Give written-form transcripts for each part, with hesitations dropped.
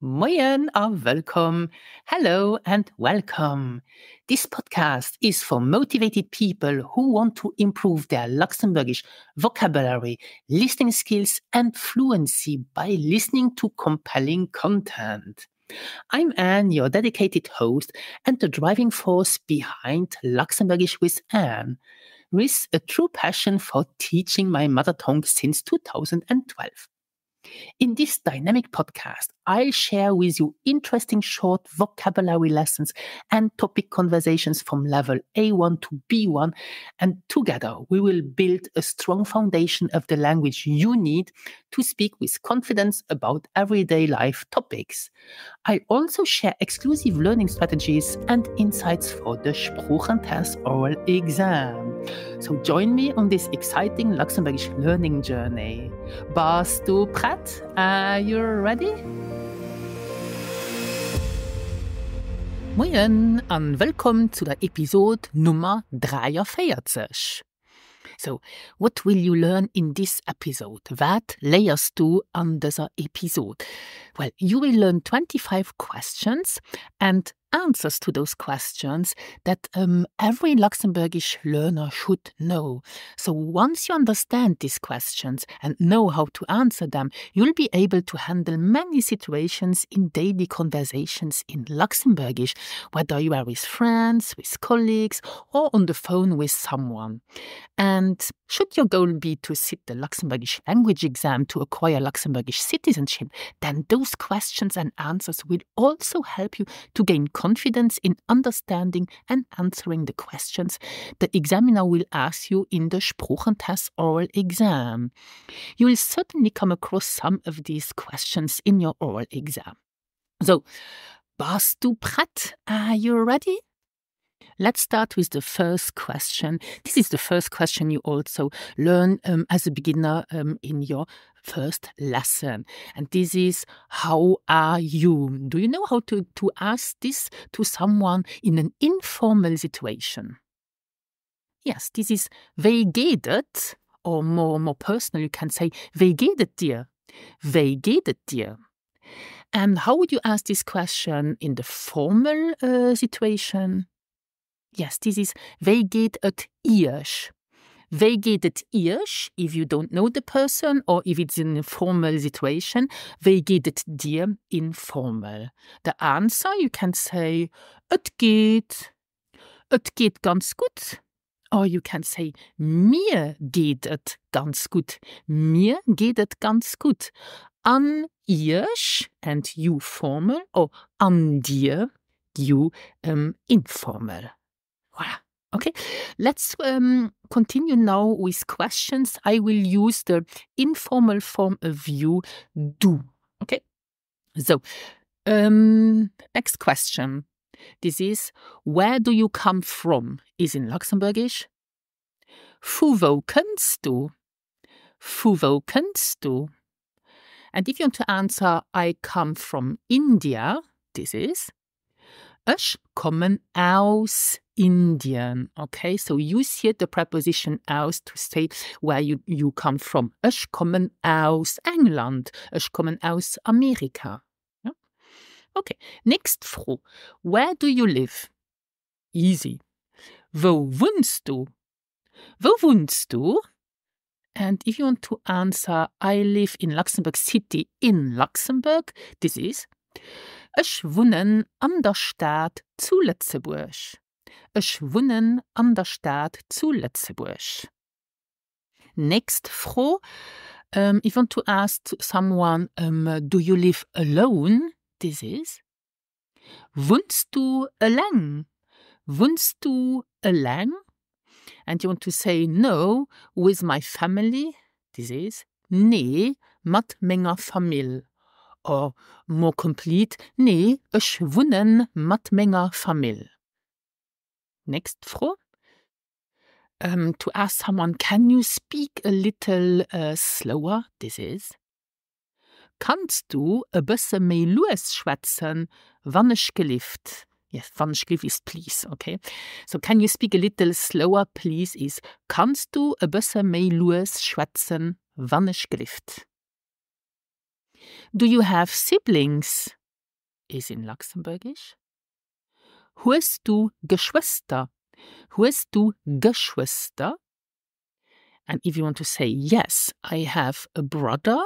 Moien a wëllkomm! Hello and welcome! This podcast is for motivated people who want to improve their Luxembourgish vocabulary, listening skills and fluency by listening to compelling content. I'm Anne, your dedicated host and the driving force behind Luxembourgish with Anne, with a true passion for teaching my mother tongue since 2012. In this dynamic podcast, I'll share with you interesting short vocabulary lessons and topic conversations from level A1 to B1, and together we will build a strong foundation of the language you need to speak with confidence about everyday life topics. I also share exclusive learning strategies and insights for the Sproochentest oral exam. So join me on this exciting Luxembourgish learning journey. Bass du prett? Are you ready? Moien an wëllkomm zu der Episod Nummer 43. So, what will you learn in this episode? Wat léiers du an dëser Episod? Well, you will learn 25 questions and answers to those questions that um, every Luxembourgish learner should know. So once you understand these questions and know how to answer them, you'll be able to handle many situations in daily conversations in Luxembourgish, whether you are with friends, with colleagues, or on the phone with someone. And should your goal be to sit the Luxembourgish language exam to acquire Luxembourgish citizenship, then those questions and answers will also help you to gain confidence in understanding and answering the questions the examiner will ask you in the Sproochentest oral exam. You will certainly come across some of these questions in your oral exam. So, bass du prett? Are you ready? Let's start with the first question. This is the first question you also learn um, as a beginner um, in your first lesson. And this is, how are you? Do you know how to, to ask this to someone in an informal situation? Yes, this is, wéi geet et? Or more, more personal, you can say, wéi geet et dir? Wéi geet et dir? And how would you ask this question in the formal uh, situation? Yes, this is wéi geet et Iech? Wéi geet et Iech? If you don't know the person or if it's in a formal situation, wéi geet et dir informal? The answer you can say et geet, et geet ganz gutt. Or you can say mir geet et ganz gutt, mir geet et ganz gutt. An Iech and you formal or an dir you um, informal. Voilà. Okay, let's um, continue now with questions. I will use the informal form of you, du. Okay, so um, next question. This is, where do you come from? Is in Luxembourgish. Vu wou kënns du? Vu wou kënns du? And if you want to answer, I come from India, this is, Ech kommen aus Indien. Okay, so use here the preposition aus to say where you, you come from. Ech kommen aus England. Ech kommen aus Amerika. Ja? Okay, next Fro. Where do you live? Easy. Wou wunns du? Wou wunns du? And if you want to answer, I live in Luxembourg City in Luxembourg, this is Ech wunnen an der Stad zu Lëtzebuerg. Ech wunnen an der Stad zu Lëtzebuerg. Next Fro. Um, if you want to ask someone, um, do you live alone? This is Wunns du eleng? Wunns du eleng? And you want to say no with my family? This is Nee, mat menger Famill. Or more complete, Nee, ech wunne mat menger Famill. Next Fro. Um, to ask someone, can you speak a little uh, slower? This is Kanns du e bësse méi lues schwätzen, wann ech gelift? Yes, wann ech gelift is please, okay? So can you speak a little slower, please is Kanns du e bësse méi lues schwätzen, wann ech gelift? Do you have siblings? Is in Luxembourgish. Hues du Geschwëster? Hues du Geschwëster? And if you want to say yes, I have a brother,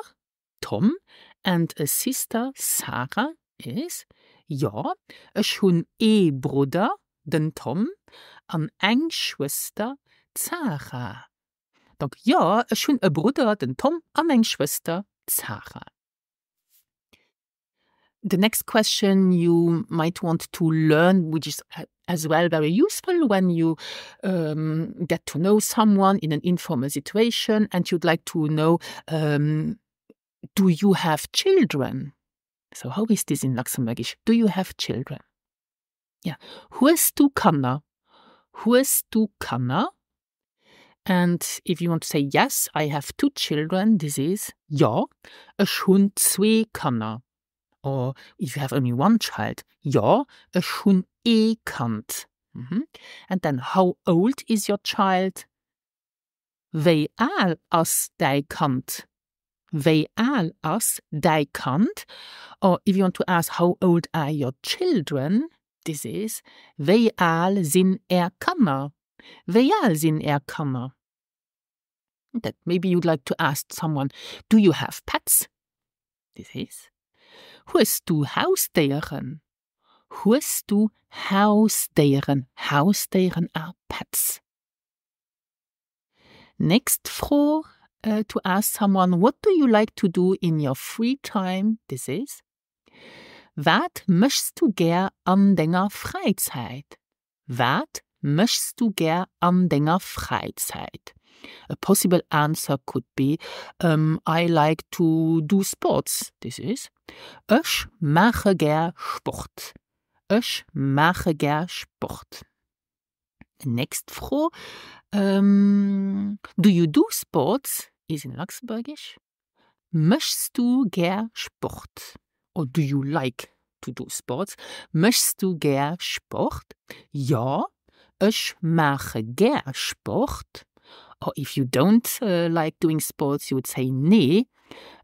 Tom, and a sister, Sarah, is Jo, ech hunn ee Brudder, den Tom, an eng Schwëster, d'Sarah. Donc jo, ech hunn e Brudder, den Tom, an eng Schwëster, d'Sarah. The next question you might want to learn, which is as well very useful when you um, get to know someone in an informal situation and you'd like to know um, do you have children? So how is this in Luxembourgish? Do you have children? Ja. Hues du Kanner? Hues du Kanner? And if you want to say yes, I have two children, this is Jo, ech hunn zwee Kanner. Or if you have only one child, Jo, ech hunn ee Kand. Mm -hmm. And then how old is your child? Wéi al ass däi Kand? Wéi al ass däi Kand? Or if you want to ask how old are your children, this is Wéi al sinn är Kanner? Wéi al sinn är Kanner? That maybe you'd like to ask someone, do you have pets? This is Hues du Hausdéieren? Hues du Hausdéieren? Hausdéieren are pets. Next Fro uh, to ask someone, what do you like to do in your free time? This is Wat méchs du gär an denger Fräizäit? Wat méchs du gär an denger Fräizäit? A possible answer could be um, I like to do sports. This is Ech maache gär Sport. Ech maache gär Sport. Next Fro um, Do you do sports? Is in Luxembourgish. Méchs du gär Sport? Or do you like to do sports? Méchs du gär Sport? Jo, ech maache gär Sport. Or if you don't uh, like doing sports, you would say nee,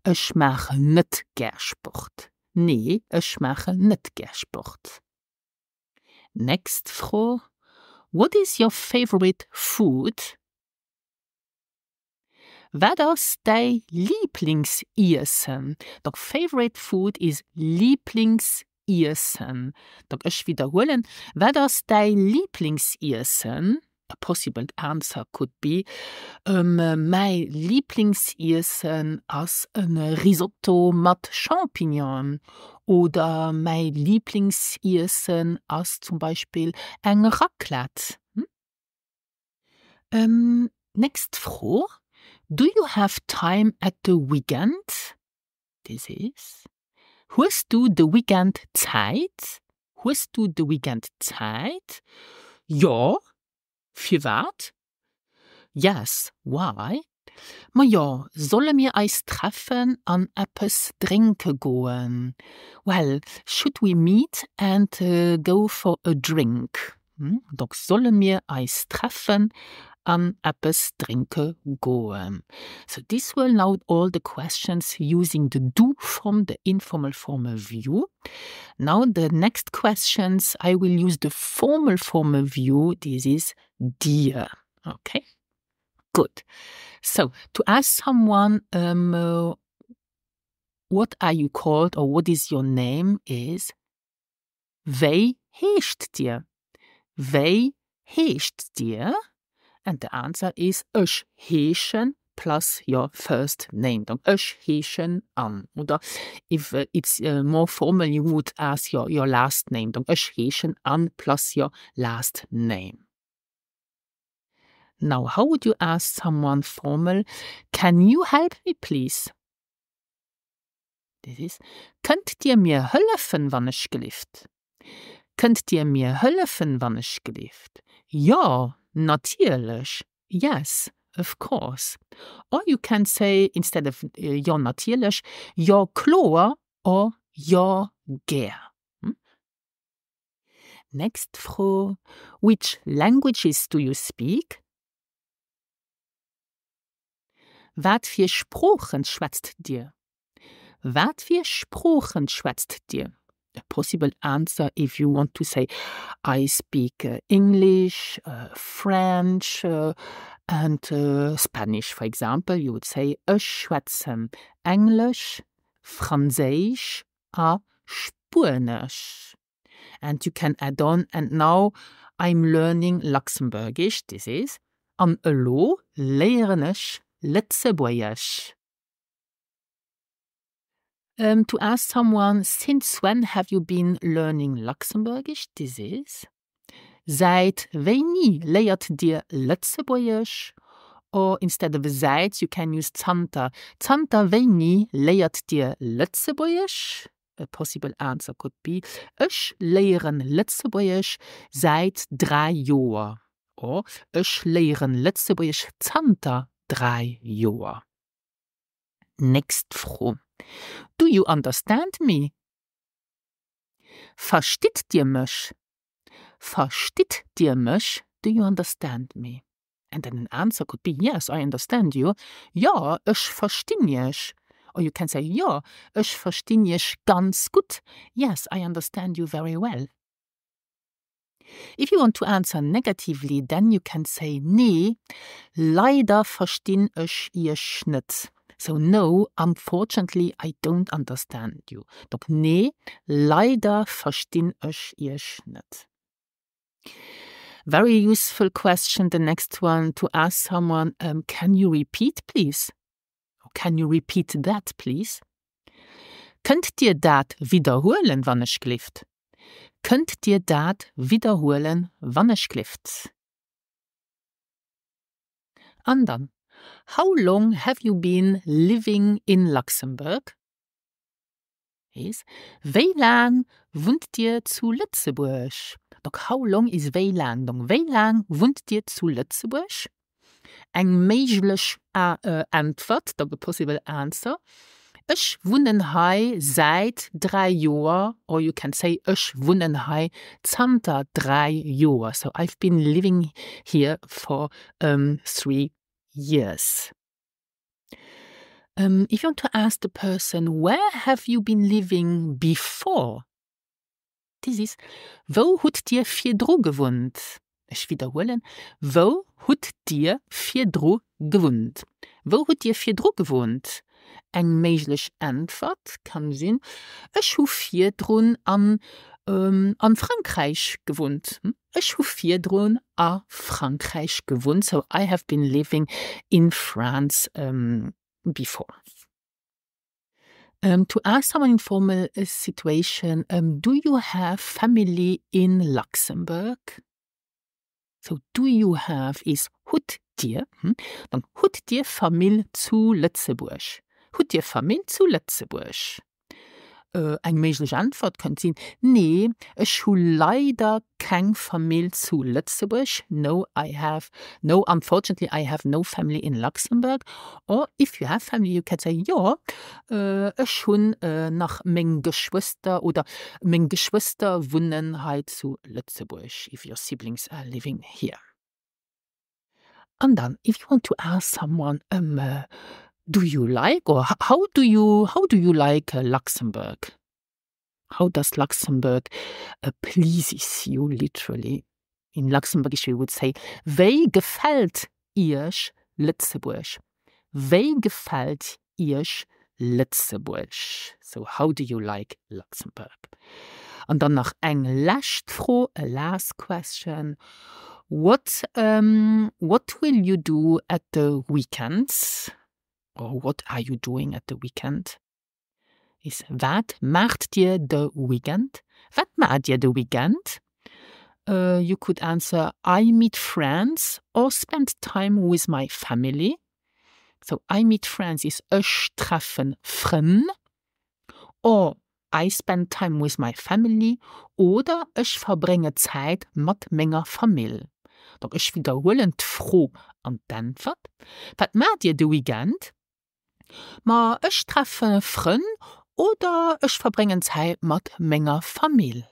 ech maachen net gär Sport. Nee, ech maachen net gär Sport. Next Fro. What is your favorite food? Wat ass däi Liblingsiessen? Donc favorite food is Liblingsiessen. Donc ech widderhuelen, wat ass däi Liblingsiessen? A possible answer could be um, mäi Liblingsiessen ass e Risotto mat Champignonen oder mäi Liblingsiessen ass zum Beispill eng Raclette. Hm? Um, next Fro. Do you have time at the weekend? This is. Hues du de Weekend Zäit? Hues du de Weekend Zäit? Jo. Firwat? Yes, why? Ma jo, solle mir eis treffen an eppes drénke goen? Well, should we meet and uh, go for a drink? Hm? Donc solle mir eis treffen an eppes drénke goen? So this were now all the questions using the do form, the informal form of you. Now the next questions, I will use the formal form of you. This is dir. Okay, good. So to ask someone, um, uh, what are you called or what is your name is Wéi heescht Dir? Wéi heescht Dir? And the answer is ech heeschen plus your first name. Donc ech heeschen Anne. Oder if uh, it's uh, more formal, you would ask your, your last name. Donc ech heeschen Anne plus your last name. Now, how would you ask someone formal, can you help me please? This is, Kënnt Dir mir hëllefen, wann ech gelift? Kënnt Dir mir hëllefen, wann ech gelift? Jo, natierlech. Yes, of course. Or you can say instead of uh, jo natierlech, jo kloer or jo gär. Hm? Next Fro. Which languages do you speak? Wat fir Sproochen schwätzt Dir? Wat fir Sproochen schwätzt Dir? A possible answer if you want to say I speak English, French and Spanish for example, you would say Ech schwätzen Englesch, Franséisch a Spuenesch. And you can add on and now I'm learning Luxembourgish, this is An elo léieren ech Lëtzebuergesch. Um, to ask someone since when have you been learning Luxembourgish, this is Säit wéini léiert Dir Lëtzebuergesch? Or instead of säit you can use zanter. Zanter wéini léiert Dir Lëtzebuergesch? A possible answer could be Ech léieren Lëtzebuergesch säit 3 Joer. Or Ech léieren Lëtzebuergesch zanter 3 Joer. Nächst Fro, Do you understand me? Verstitt Dir mech? Verstitt Dir mech? Do you understand me? And then an answer could be Yes, I understand you. Jo, ech verstinn Iech. Or you can say Jo, ech verstinn Iech ganz gutt. Yes, I understand you very well. If you want to answer negatively, then you can say Nee, leider verstinn ech Iech net. So no, unfortunately I don't understand you. Donc nee, leider verstinn ech Iech net. Very useful question, the next one, to ask someone, um, can you repeat please? Or can you repeat that please? Kënnt Dir dat widderhuelen, wannechgelift? Kënnt Dir dat widderhuelen, wannechgelift? An dann, How long have you been living in Luxembourg? Is, Wéi laang wunnt Dir zu Lëtzebuerg? Donc how long is wéi laang? Donc wéi laang wunnt Dir zu Lëtzebuerg? Eng méiglech Äntwert, donc a possible answer, Ech wunnen hei säit 3 Joer or you can say Ech wunnen hei zanter 3 Joer. So I've been living here for 3 years. If you want to ask the person where have you been living before? This is, Wou hutt Dir virdru gewunnt? Ech widderhuelen, Wou hutt Dir virdru gewunnt? Wou hutt Dir virdru gewunnt? Eng méiglech Äntwert kann sinn, Ech hu virdrun an a Frankräich gewunnt. Ech hu virdrun a Frankräich gewunnt. So I have been living in France before. To ask someone in formal situation, Do you have family in Luxembourg? So do you have is hutt Dir. Donc hutt Dir Famill zu Lëtzebuerg? Hutt Dir Famill zu Lëtzebuerg? Eng méiglech Äntwert kënnt sinn, Nee, ech hu leider keng Famill zu Lëtzebuerg, No, I have, no, unfortunately I have no family in Luxembourg. Or if you have family, you can say, Jo, ech hunn nach meng Geschwëster oder meng Geschwëster wunnen hei zu Lëtzebuerg, if your siblings are living here. An dann, if you want to ask someone, do you like or how do you, how do you like Luxembourg? How does Luxembourg pleases you literally? In Luxembourgish we would say, Wéi gefält Iech Lëtzebuerg? Wéi gefält Iech Lëtzebuerg? So how do you like Luxembourg? An dann nach eng lescht Fro, a last question, What, what will you do at the weekend? Or what are you doing at the weekend? Is Wat maacht Dir de Weekend? Wat maacht Dir de Weekend? You could answer I meet friends or spend time with my family. So I meet friends is ech treffen Frënn or I spend time with my family oder ech verbrénge Zäit mat menger Famill. Donc ech widderhuelen d'Fro an d'Äntwert. Wat maacht Dir de Weekend? Ma ech treffe Frënn oder ech verbréngen Zäit mat menger Famill.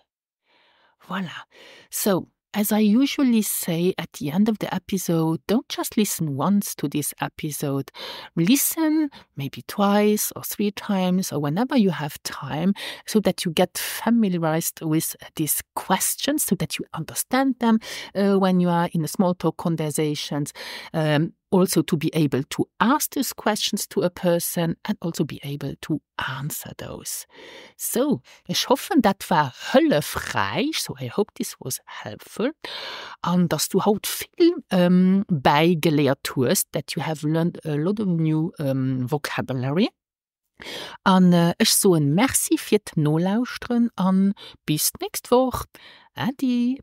Voilà. So. As I usually say at the end of the episode, don't just listen once to this episode. Listen maybe twice or three times or whenever you have time so that you get familiarized with these questions, so that you understand them uh, when you are in a small talk conversations. Um, also to be able to ask these questions to a person and also be able to answer those. So, ech hoffen dat war hëllefräich, so I hope this was helpful, an dass du haut vill ähm, bäigeléiert hues, that you have learned a lot of new ähm, vocabulary. An äh, ech soen Merci fir d'Nolauschteren an bis d'nächst Woch. Äddi.